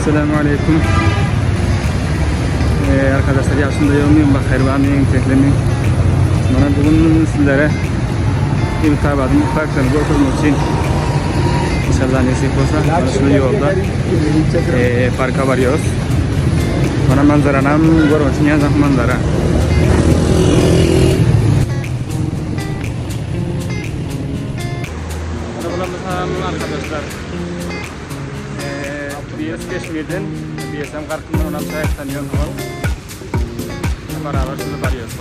Selamun aleyküm. Ee, arkadaşlar yaşında yoğunluyum bak hervanıyım teklemiyim. Bana bugün sizlere İmtabadım parklarını götürmek için İnşallah nesip olsa şu yolda e, parka varıyoruz. Bana manzaranam görmek için yazak manzara. Arkadaşlar Birisi Keşmirden, birisem Garkyndan onam şaýat tanýan ol. Beraber şunda barýarys.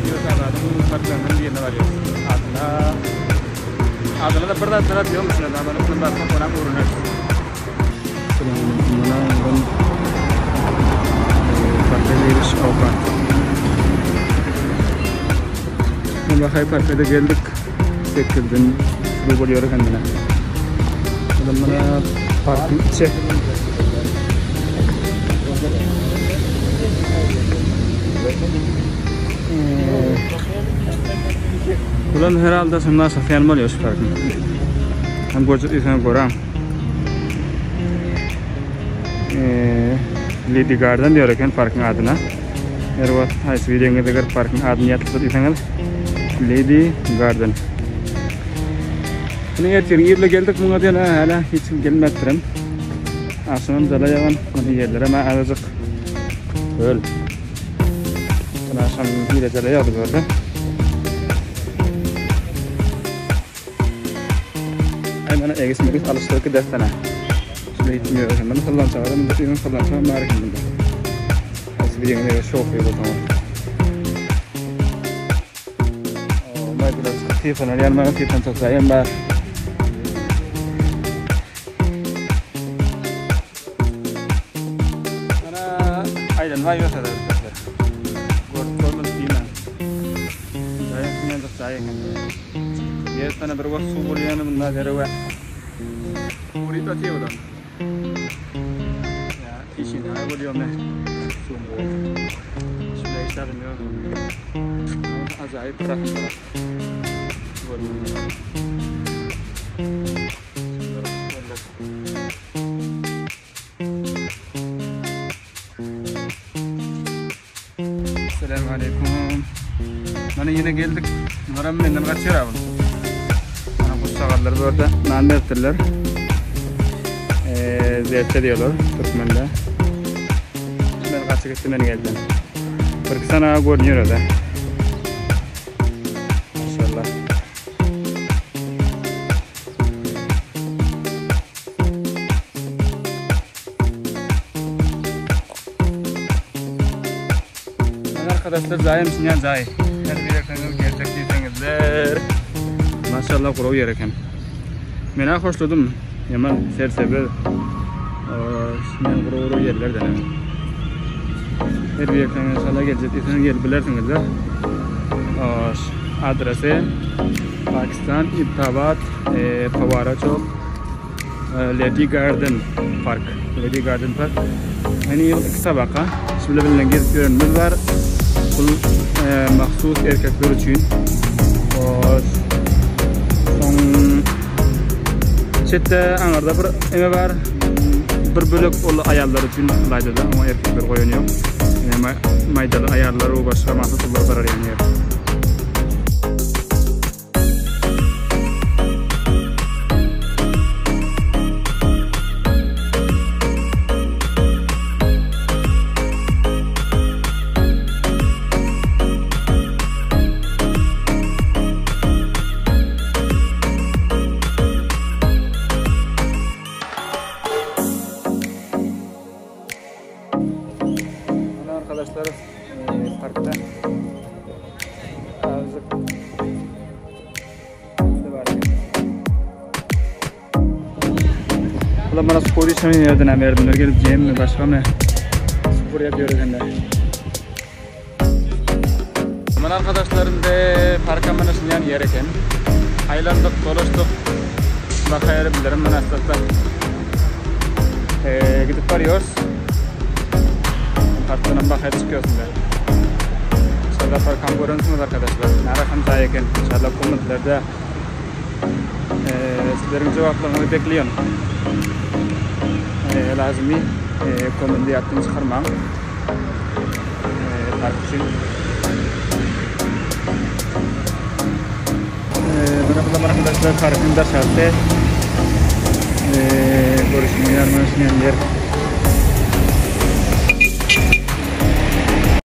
Ýurtlaryň parklaryndan birine barýarys. Adyna Adyna da bir zatlar diýiyormuşlar. Ama ben barsak onam öwrener. Parka giriş Avrupa. Bakay parka da geldik. 8'den şuru bolýar kendine. Adamlara parkın içi. Bulan herhalde şundan satýan bolýar şu parkın. Hem görjek diýseň göräň. Lady Garden diýer eken parkın adyna. Eger wagt haýsy videoňyzda görüp parkın adyny ýatlatsa diýseňiz Lady Garden. Muny ertir irle geldik muňa diýen hala hiç kim gelmedirim. Akşamam jala ýagan muny ýerlere ma azajyk öl. Muny akşam hile jala ýagdy bu ýerde. Ay mana egis megis alyşdyryp gidersene. Şunu gitmiyor. Hemen sallançaga da munda ýygyň sallançaga bar eken bunda. Haýsy biriňiz eger şohry bolsaňyz. Maýdalar çykyp typanar ýaly maňa typançak jaýam bar. Mana aýlanma ýörse de Görüp görmedik diýmäň. Jaýam şundanjyk jaý eken. Ýer sana bir wagt suw bolýany bunda zerewä. Uryp otyr bular. Ya işin ay bolýar me. Suw bol. Şunda işlerim ýok. Ajaýyp bırakın. Selamun aleyküm. Mana ýene geldik. Bular menden gaçýar abi. Mana guşçagallar bu ýerde nan beripdirler. Eee, zerçe diýerler türkmende. Men gaçyp gitdi men geldim. Bir iki sany görünýär öde. Maşallah. Men arkadaşlar jaýym şinýän jaý. Her bir ýerden geljek diýseňizler. Maşallah guraw ýer eken. Men ha hoşladym. Ýaman sersebir. Men guraw guraw ýerlerden. Her bir ýerden inşallah geljek diýseňiz gelip bilersiňizler. Adresi Pakistan Ibtabad Pawara çok. Lady Garden Park. Lady Garden Park. Yani iki tabaka. Şöyle bilen gezip ýörenimiz bar. Bu e, mahsus erkekler üçin. Soň çetde aňarda bir eme bar. Bir bölek ol aýallar üçin laýda da, oňa erkekler goýan ýok. Yani maýdaly aýallar we başga mahsus barar ýaly ýer. Arkadaşlar parkta azıcık Ulan bana spor işlemi yerden hem verdiler. Gelip cem mi başka mı? Spor yapıyoruz hem de. Aman arkadaşlarım de parka manasın yani yer eken. Aylandık, dolaştık. Bakayarı bilirim ben aslında. Ee, gidip varıyoruz. Parktan bakaya çıkıyorsun be. İnşallah parkam görünsünüz arkadaşlar. Nara ham eken. İnşallah kommentlerde ee, sizlerin cevaplarını bekliyorum. Lazymy komende ýatdan çykarmaň. Park üçin. Merhaba arkadaşlar, parkın daşarysy. Görüşüm ýarmaşmayan ýer.